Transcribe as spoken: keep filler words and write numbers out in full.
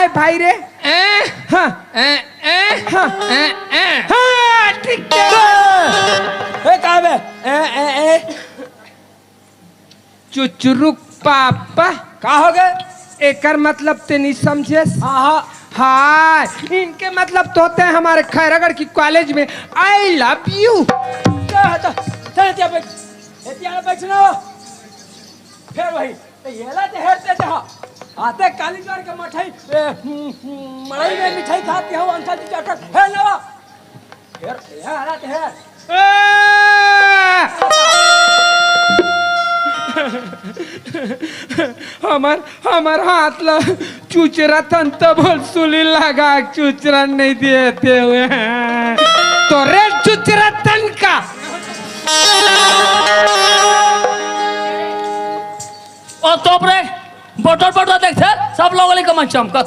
भाई रे। ए, हाँ। ए, ए, हाँ। ए, ए। हाँ, ठीक है। ए, का बे? ए, ए, ए। चुचरुक पापा। का हो गए? एकर मतलब ते नहीं समझे? हाँ, हाँ। हाँ, इनके मतलब तो होते हैं हमारे खैरागढ़ की कॉलेज में "I love you"। चल, चल, चल, एतिया बैठ। एतिया बैठ ना। फिर वही, तो ये ला ते हेरते थे, हाँ। आते काली ज्वार के मठाई, ए, हम्म, हम्म, मड़ई में मिठाई खाती हो, अंकल जी चटक, हे नवा। हेर, हेर, आते हेर। ए! हमर, हमर हाथ ला चुचरा तन त बोल सुली लगा, चुचरा नहीं देते हुए। तो रे चुचरा तन का। ओ तोप रे, बटर बटर देख थे, सब लोग ले कमन चमका।